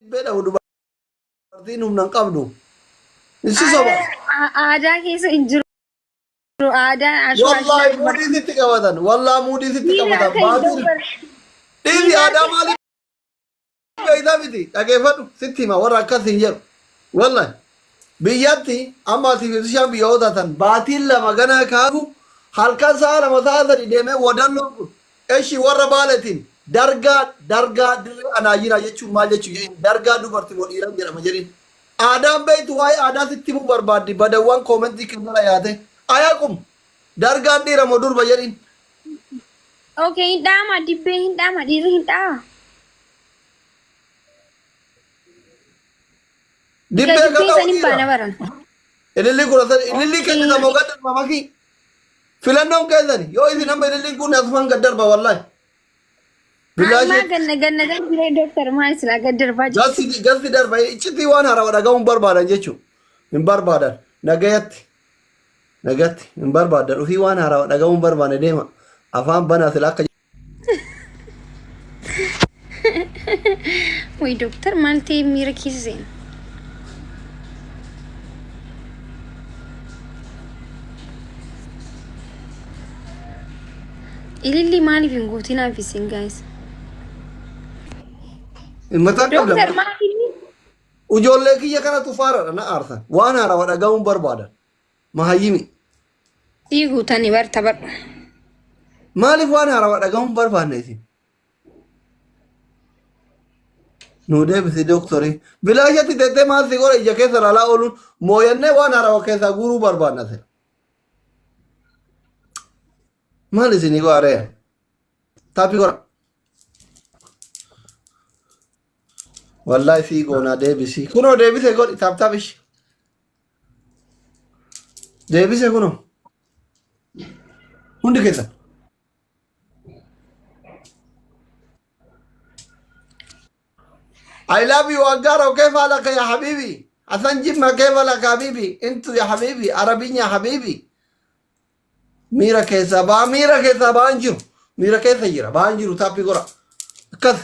Dibbee dhahu dubartiin humna hin qabdu. Insi soba. Aadaa keessa hin jiru. Aadaan ashoo Wallaahi muudii sitti qabatan. Wallaahi muudii sitti Dhiira qabatan. akka hin Baatiin dogogorre. dhiirri aadaa maalii beektaa miti. Dhageeffadhu sitti hima warra akkas hin jedhu. Wallaahi biyyatti amma asii fi bishaan biyya yoo taatan baatiin 2 ganaa kaafu halkan sa'a 2 sa'a 3 deemee wadalloon kun Eshi warra baaletiin dargaa dargaa dirree anaayyiraa jechuun maal jechuu jedhin dargaa dubarti moo dhiiran jedhama jedhin aadaan beektu waa'ee aadaa sitti himuu barbaaddi badawwan koomentii kennara yaate ayaqum dargaan dhiira moo durba jedhin. Okay, hin dhaama dibbee hin dhaama dhiirri hin dhaama. Dibbee kan Dibbee dhahu san hin baana dhiira. baran. Ilillii 13 ilillii kennita moo gad darba makii. Filannoon keessani yoo isin amma ililliin kun asumaan gad darba wallahi. Maa Bilaashee ganna ganna darbiree dooktar maal silaa gad darbaa jira. gasti gasti darba iccitii waan haarawaa dhaga'uun barbaadan jechuudha. Hin barbaadan nagayatti nagatti hin barbaadan ofii waan haarawaa dhaga'uun barbaade deema afaan banaa sila akka Way dooktar maal ta'e miira keessa seena. Ililli maaliif hin guutinaaf isin guys? Mataan qabda. Dooktar maal inni? Ijoollee kiyya kanatu faaradha na aarsan. Waan haarawaa dhaga'uun barbaadan. Mahayyimi. Sii guutanii bar taphadhu. Maaliif waan haarawaa dhaga'uun barbaanne isin? Nuu deebisi dooktorii. Bilaashatti tettee maal si godha ija keessa laalaa ooluun mooyannee waan haarawaa keessaa guuruu barbaanna sila. Maal isinii godha ree? Taappii godha. Wallaahi sii goonaa deebisi. Kunoo deebise godhi taap taap ishi. Deebise kunoo. Hundi keessan. I love you Aggaro كيف حالك يا حبيبي حسن جمة كيف حالك يا حبيبي انتو يا حبيبي عربين يا حبيبي miira keessaa ba'aa miira keessaa ba'aan jiru miira keessa jira ba'aan jiru taappii gora akkas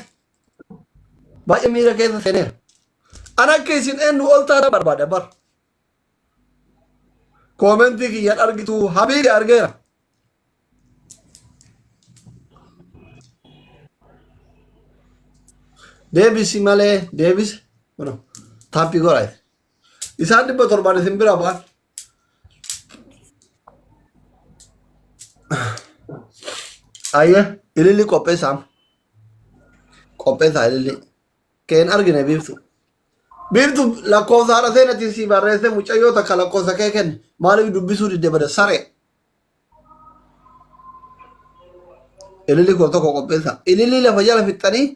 baay'ee miira keessa seeneera an akka isin eenyu ol taata barbaada bar koomentii kiyyaan argitu habiibi argeera deebisi malee deebise kuno taappii gora isaan 700n isin bira ba'an Ayya ililli qopheessaa. Qopheessaa ililli. Keen argine biiftu. Biiftu lakkoofsa haadha seenatiin sii barreesse mucayyoo takka lakkoofsa kee kenne maaliif dubbisuu didde bada saree. Ililli koo tokko qopheessaa. Ililli lafa jala fixxanii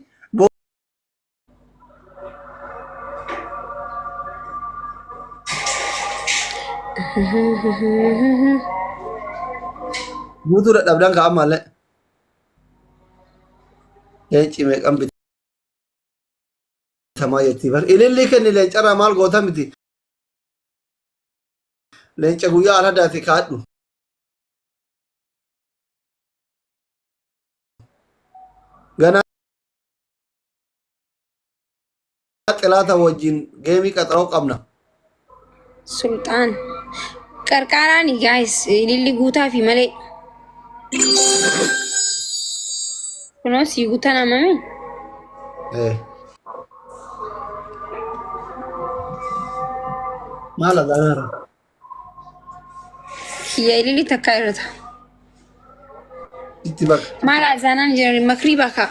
Guutuu dadhabdan ka'a ammallee. Leenci meeqan bitamaa jettii bar. Ilillii kenni leencarraa maal goota miti. Leenca guyyaa alhadaati kaadhu. Ganaa xilaata wajjin geemii qaxaroo qabna. Sulxaan. Qarqaaraani guys ililli guutaa fi malee. Kunoo sii guutan amami. Eh. Maal adanaara? Kiyya ililli takkaa irrata. Itti baka. Maal azaanaan jiran makriibaa kaa.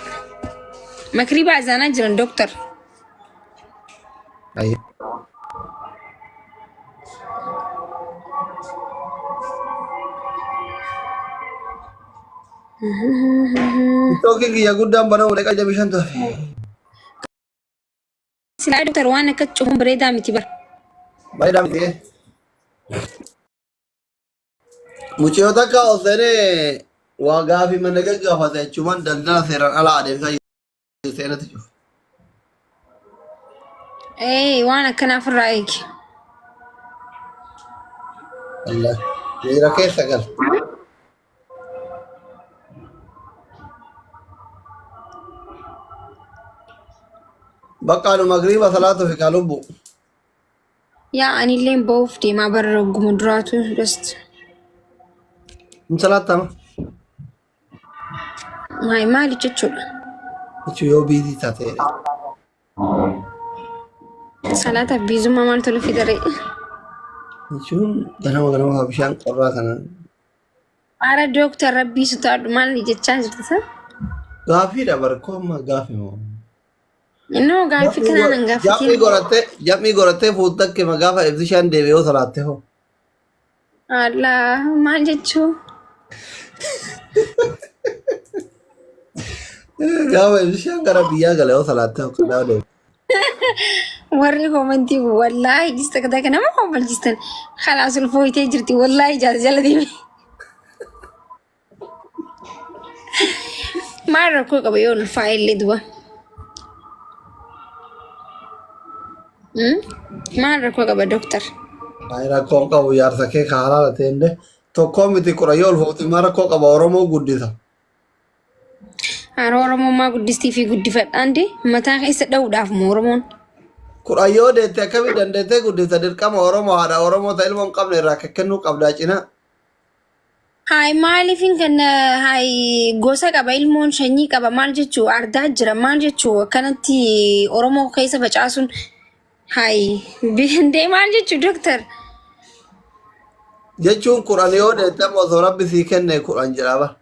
Makriibaa azaanaa jiran doktar. Ayyee. Tiktookiin kiyya guddaan banamu deeqa 25 tafe. Silaa doktar waan akka cufuun bareedaa miti bara. Bareedaa miti. Mucayyoo takka ol seenee waa gaafii mana gaggaafate jechuun daldala seeraan alaa adeemsaa jiru seenatti jiru. Ee waan akkanaa ofirraa eegi. Wallahi miira keessa gala. Bakka nu magriiba salaatu fi kaa lubbu. Yaa anillee ba'uuf deemaa bara rogguma duraatu just Hin salaattama. maali maali jechuudha. Jechuun yoo biizii taate. Salaataaf biizummaa maaltu nu fidaree? Jechuun ganama ganama bishaan qorraa kana. Ara dooktar rabbii sodaadhu maal jechaa jirta san? Gaaffiidha barkoo amma gaaffi moo. Innoo gaaffii kanaan an Jam'ii gaaffatiin. gorattee jam'ii gorattee fuuttakke gaafa ibsishaan deebi'ee yoo salaatte hoo. Allah maal jechuu? Gaafa ibsishaan gara biyyaa gale yoo salaatte hoo kanaa deebi'e. Warri koomantii kun wallaahi jista takka nama koomalchistan kalaas ulfooytee jirti wallaahi jaala jala deeme. Maal rakkoo qaba yoo ulfaa'e illee duba? Maal rakkoo qaba dooktar? Baay'ee rakkoo hin qabu jaarsa kee ka halaala ta'e illee tokkoo miti kudha yoo ulfoofte maal rakkoo qaba Oromoo guddisa. Haroo Oromummaa guddistii fi guddifadhaan dee mataa keessa dha'uudhaaf moo Oromoon? Kudha yoo deette akkamii dandeettee guddisa dirqama Oromoo haadha Oromoo ta ilmoo hin qabne irraa kennuu qabdaa cinaa. Haay maaliifin kan haay gosa qaba ilmoon sanyii qaba maal jechuu ardaa jira maal jechuu akkanatti Oromoo keessa facaasuun haay biyya maal jechuu dooktar. Jechuun kudhan yoo deette amma osoo rabbi sii kenne kudhan jedha bara.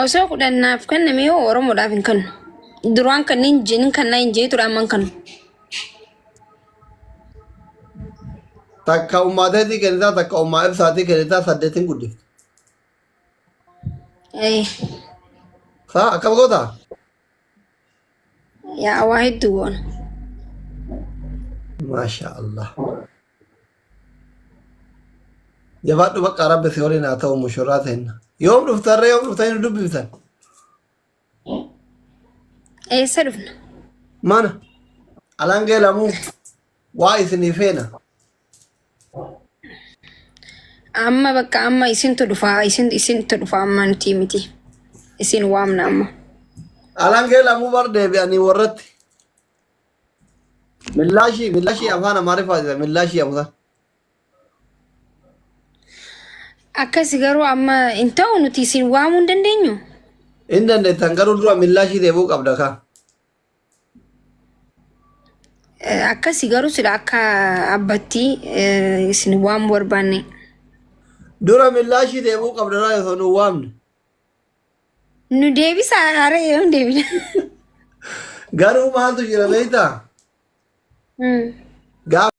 Osoo kudhan naaf kenname yoo Oromoodhaaf hin kennu. Duraan kanneen jeen kannaa hin jee ture amma hin kennu. Takka ummaateetii kennitaa takka ummaa ibsaatii kennitaa saddeetiin guddifti. Eh, Saa akkam gootaa? Yaa waa hedduu goona. Maasha Allah. Jabaadhu bakka rabbi si waliin haa ta'u mushurraa ta'inna. Yoom dhuftarree yoom dhuftanii nu dubbiftan? Eessa dhufna? Mana. Alangee lamuu waa isinii feena. Amma bakka amma isintu dhufa isin isintu dhufa amma nuti miti. Isin waamna amma. Alangee lamuu bar deebi'anii warratti. Millaashii millaashii afaan Amaariffaa jedha millaashii amusan. Akkasi garuu amma hin ta'u nuti isin waamuu hin dandeenyu. Hin dandeettan garuu dura millaashii deebi'uu qabda kaa. Akkasi garuu sila akka abbatti isin waamuu barbaanne. Dura millaashii deebi'uu qabda raa osoo nu waamne. Nu deebisaa haree yoom deebina? Garuu maaltu jira beektaa? Gaafa